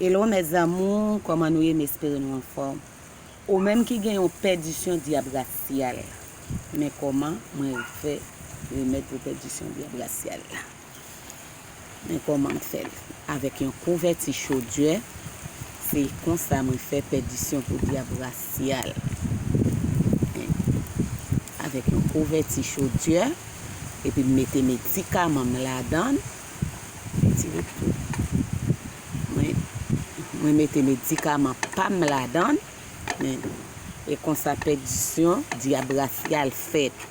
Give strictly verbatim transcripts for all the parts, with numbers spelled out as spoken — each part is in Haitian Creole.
Hello mes amours, kòman nou ye? M espere nou anfòm. Ou menm ki gen yon pèdisyon dyab rasyal, men kòman mwen fè remèd pou pèdisyon dyab rasyal la. Men kòman m fè l. Avèk yon kouvèti chodyè, se konsa mwen fè pèdisyon pou dyab rasyal. Avèk yon kouvèti chodyè, epi m mete medikaman m ladan l. Retire tou. Mwen, mwen mete medikaman pa m ladan l. Men, e konsa pèdisyon dyab rasyal fèt.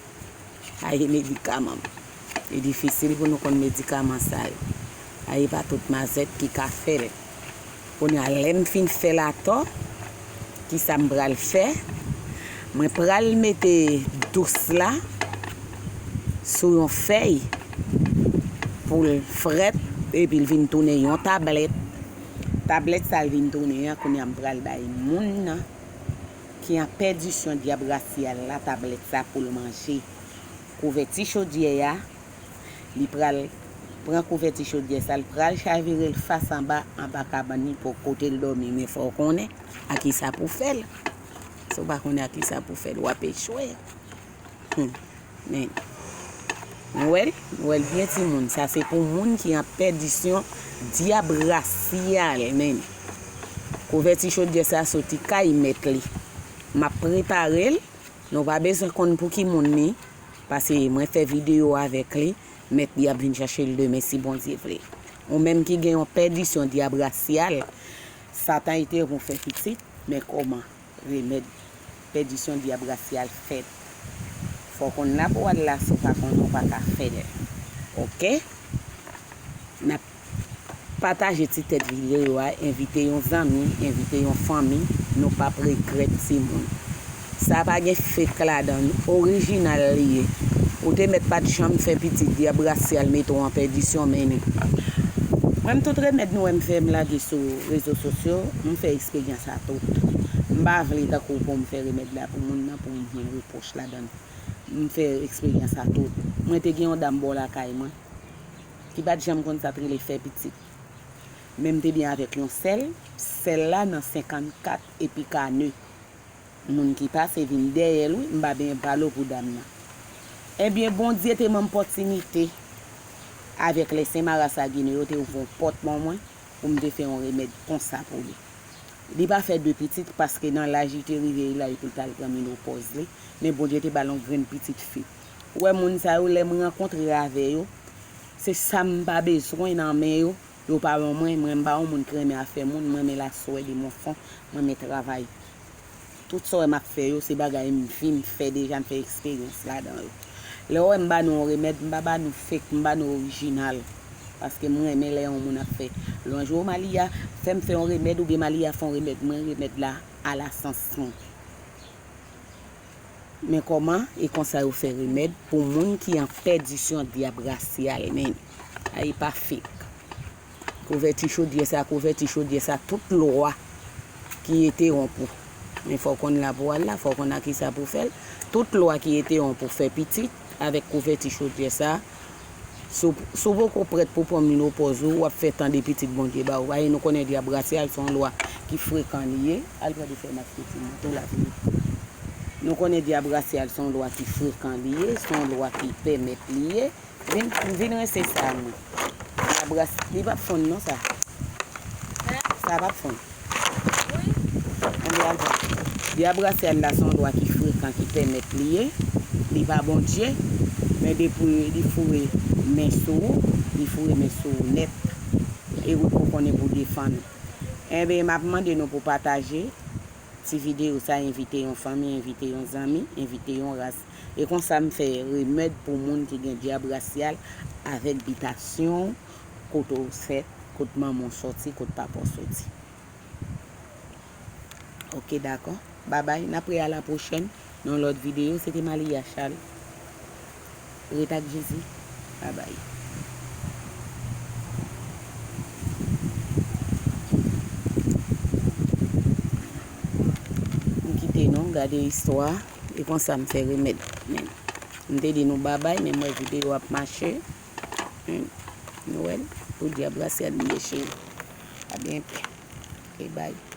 Aye medikaman m. Li difisil pou nou konn medikaman sa yo. Aye pa tout mazèt ki ka fè l. Kounye a, lè m fin fè l atò, kisa m pral fè? Mwen pral mete dous la sou yon fèy pou l frèt, epi l vin tounen yon tablèt. Tablèt sa l vin tounen an, kounye a m pral bay moun nan ki an pèdisyon dyab rasyal la tablèt sa pou l manje. Kouvèti chodyè a, li pral pran kouvèti chodyè sa, l pral chavire l fas anba, anba kabann li pou kote l dòmi. Men fò w konnen a kisa pou fè l. Si w pa konnen a kisa pou fè l, w ap echwe. Hmm. Men, nou wè l? Nou wè l byen timoun. Sa se pou moun ki an pèdisyon dyab rasyal, men. Kouvèti chodyè sa soti kay mèt li. M ap prepare l. Nou pa bezwen konn pou ki moun li, paske mwen fè videyo avèk li. Mèt li ap vin chache l demen si Bondye vle. Ou menm ki gen yon pèdisyon dyab rasyal, Satan ete pou fè pitit, men kòman? Remèd pèdisyon dyab rasyal fèt. Fò w konn la pou w al la, si w pa konn, ou pa ka fè l. Oke? N ap pataje ti tèt videyo a, envite yon zanmi, envite yon fanmi, nou p ap regrèt timoun. Sa pa gen fake ladan l, orijinal li ye. Ou te mèt pa t janm fè pitit, dyab rasyal mete w an pèdisyon, men li. Mwen, m tout remèd nou wè m fè, m lage sou rezo sosyo, m fè eksperyans a tout. M pa vle tankou pou m fè remèd la pou moun nan, pou m jwenn repwòch ladan l. M fè eksperyans a tout. Mwen te gen yon dam bò lakay mwen, ki pa t janm konn sa t rele fè pitit. Men m te byen avèk yon sèl, sèl la nan senkannkat epi kane. Moun ki pase vin dèyè l, wi, m pa byen pale w pou dam nan. Ebyen, Bondye te ban m pòtinite avèk lè Sen Marasa Ginen yo te ouvri yon pòt ban mwen pou m te fè yon remèd konsa pou li. Li pa fè de pitit paske nan laj li te rive la, li pou l t al pran menopòz li, men Bondye te ba l yon grenn pitit fi. Ou wè moun sa yo, lè m rankontre avè yo, se sa m pa bezwen nan men yo, yo pa ban mwen, mwen m pa yon moun ki renmen afè moun, mwen renmen la sueur de mon front, mwen renmen travay. Tout sa w wè m ap fè yo, se bagay m vin fè deja, m fè eksperyans ladan yo. Lè w wè m ba nou yon remèd, m pa ba nou fake, m ba nou orijinal. Paske m renmen lè yon moun ap fè lwanj, o Malia fè m fè yon remèd oubyen Malia fè yon remèd, mwen remèd la a la sans mwen. Men kòman e konsa yo fè remèd pou moun ki an pèdisyon dyab rasyal, men. Ay pa fake. Kouvèti chodyè sa, kouvèti chodyè sa, tout lwa ki entewonp ou. Men fò w konn la pou w al la, fò w konn a kisa pou w fè l. Tout lwa ki entewonp ou fè pitit avèk kouvèti chodyè sa, si w, si w poko prèt pou pran menopòz ou, w ap fè tande pitit Bondye ba ou. Paske nou konnen dyab rasyal se yon lwa ki frekan li ye. Al pran de fèy maske timoun tou la vini. Nou konnen dyab rasyal se yon lwa ki frekan li ye, se yon lwa ki pèmèt li ye. Vin, vin rense sa mwen. Dyab ras-, li p ap fonn non sa. Sa p ap fonn. Ann al pran. Dyab rasyal la se yon lwa ki frekan, ki pèmèt li ye. Li pa Bondye, men depi li foure men sou ou, li foure men sou ou nèt. E ou pou konnen pou defann ou. Enben, m ap mande nou pou pataje ti videyo sa, envite yon fanmi, envite yon zanmi, envite yon ras. E konsa m fè remèd pou moun ki gen dyab rasyal avèk bitasyon, kote w fèt, kot manman w sòti, kot papa w sòti. Oke, dakò. Babay, n ap wè a la pwochèn. Nan lòt videyo, se te Malia Charles. Ret ak Jezi. Babay. M kite nou gade istwa. E konsa m fè remèd. Men, m te di nou babay, men m wè videyo ap mache. Hmm. Nou wè l? Pou dyab rasyal li ye, cheri. A byen pè. Ok, bye.